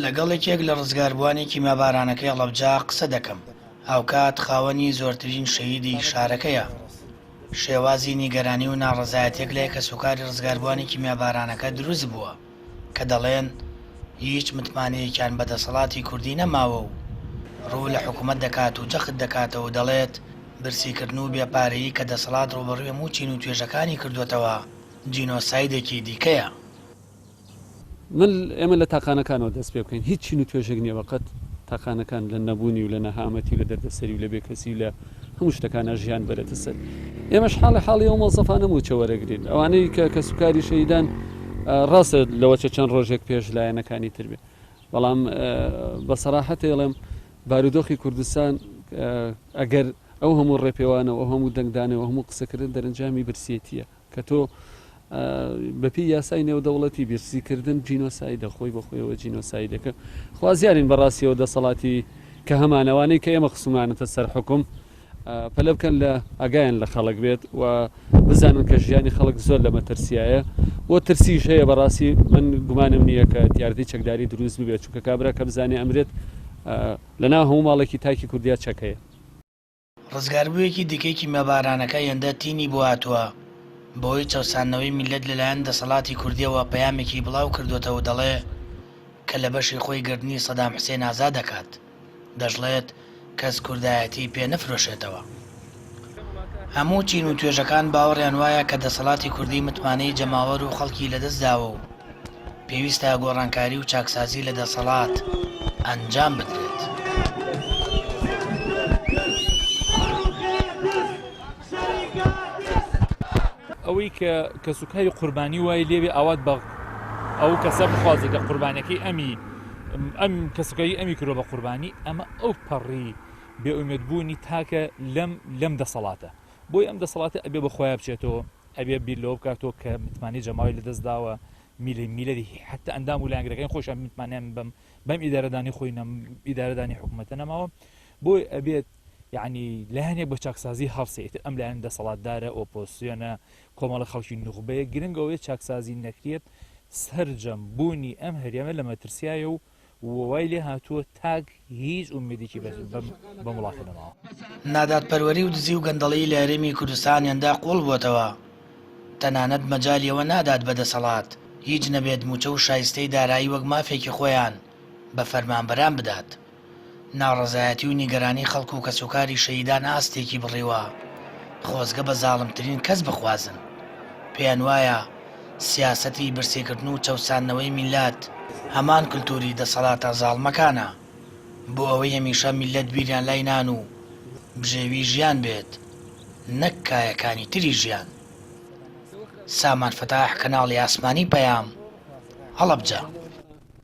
لەگەڵ یەکێک لە ڕزگاربووانی کیمیابارانەکەی هەڵەبجە قسە دەکەم، هاوکات خاوەنی زۆرترین شەهیدی شارەکەیە. شێوازی نیگەرانی و ناڕەزایەتیەک لای کەسوکاری ڕزگاربووانی کیمیابارانەکە دروست بووە کە دەڵێن هیچ متمانەیەکیان بە دەسەڵاتی کوردی نەماوە و ڕوو لە حکومەت دەکات و جەخت دەکاتەوە و دەڵێت برسیکردن و بێپارەیی کە دەسەڵات ڕووبەڕووی هەموو چین و توێژەکانی کردووەتەوە جینۆسایدێکی دیکەیە. من ئێمە لە تاقانەکانەوە دەست پێ بکەین هیچ چین و توێژێک نییە بەقەت تاقانەکان لە نەبوونی و لە نەهامەتی و لە دەردەسەری و لە بێکەسی و لە هەموو شتەکانە ژیان بەرێتە سەر ئێمەش حاڵی حاڵی ئەو مۆزەفانە مووچە وەرەگرین ئەوانەی کە کەسوکاری شەهیدان ڕاستە لەوەچە چەند ڕۆژێک پێش لایەنەکانی تر بێ بەڵام بە سەراحەت ئەڵێم بارودۆخی کوردستان ئەگەر ئەو هەموو ڕێپێوانە و ئەو هەموو دەنگدانەوە هەموو قسەکردن دەرەنجامی برسێتیە کە تۆ بەپێی یاسای نێودەوڵەتی برسیکردن جینۆسایدە خۆی بە خۆیەوە جینۆسایدەکە خوازیارین بەڕاستیەوە دەسەڵاتی کە هەمانەوانەی کە ئێمە خسومانەتە سەر حکوم پەلە بکەن لە ئاگایان لە خەڵک بێت و بزانن کە ژیانی خەڵک زۆر لە مەترسیایە بۆ ترسیش هەیە بەڕاستی من گومانم نییە کە دیاردەی چەکداری دروست ببێت چونکە کابرا کە بزانێ ئەمرێت لەناو هەموو ماڵێکی تاکی کوردیا چەک هەیە. ڕزگاربوویەکی دیکەی کیمیابارانەکە هێندە تینی بۆ هاتووە، بەهۆی چەوساندنەوەی میللەت لەلایەن دەسەڵاتی کوردییەوە پەیامێکی بڵاو کردۆتەوە و دەڵێ کە لە بەشی خۆی گەردنی سەدام حسێن ئازاد دەکات، دەشڵێت کەس کوردایەتی پێ نەفرۆشێتەوە. هەموو چین و توێژەکان باوەڕیان وایە کە دەسەڵاتی کوردی متمانەی جەماوەر و خەڵکی لەدەست داوە و پێویستە گۆڕانکاری و چاکسازی لە دەسەڵات ئەنجام بدرێت. ئەوەی کە کەسوکاری قوربانی وای لێبێ ئاوات بە ئەو کەسە بخوازێت کە قوربانەکەی ئەمی ئەم کەسوکاری ئەمی کردوە بە قوربانی ئەمە ئەو پەڕی بێئومێدبوونی تاکە لەم لەم دەسەڵاتە بۆی ئەم دەسەڵاتە ئەبێ بە خۆیان بچێتەوە ئەبێ بیر لەوە بکاتەوە کە متمانەی جەماوەری لەدەست داوە میلی میلەری حتا ئەندام و لایەنگرەکانی خۆشیان متمانەیان بەم بەم ئیدارەدانی خۆی نەم ئیدارەدانی حکوومەتە نەماوە بۆی ئەبێت یعنی لایەنێک بە چاکسازی هەڵسێ ئیتر ئەم لایەن دەسەڵاتدارە ئۆپۆزسیۆنە کۆمەڵە خەڵکی نوخبەیە گرنگ ئەوەیە چاکسازی نەکرێت سەرجەم بوونی ئەم هەرێمە لە مەترسیایە و وای لێ هاتووە تاک هیچ ئومێدێکی بەم وڵاتە نەماوە. نادادپەروەری و دزی و گەندەڵی لە هەرێمی کوردستان هێندە قووڵ بووەتەوە، تەنانەت مەجالی ئەوە نادات بە دەسەڵات هیچ نەبێت مووچە و شایستەی دارایی وەک مافێکی خۆیان بە فەرمانبەران بدات. ناڕەزایەتی و نیگەرانی خەڵک و کەسوکاری شەهیدان ئاستێکی بڕیوە، خۆزگە بە زاڵمترین کەس بخوازن. پێیان وایە سیاسەتی برسیکردن و چەوساندنەوەی میللەت هەمان کلتوری دەسەڵاتە زاڵمەکانە، بۆ ئەوەی هەمیشە میللەت بیریان لای نان و بژێوی ژیان بێت نەک کایەکانی تری ژیان. سامان فەتاح، کەناڵی ئاسمانی پەیام، هەڵەبجە.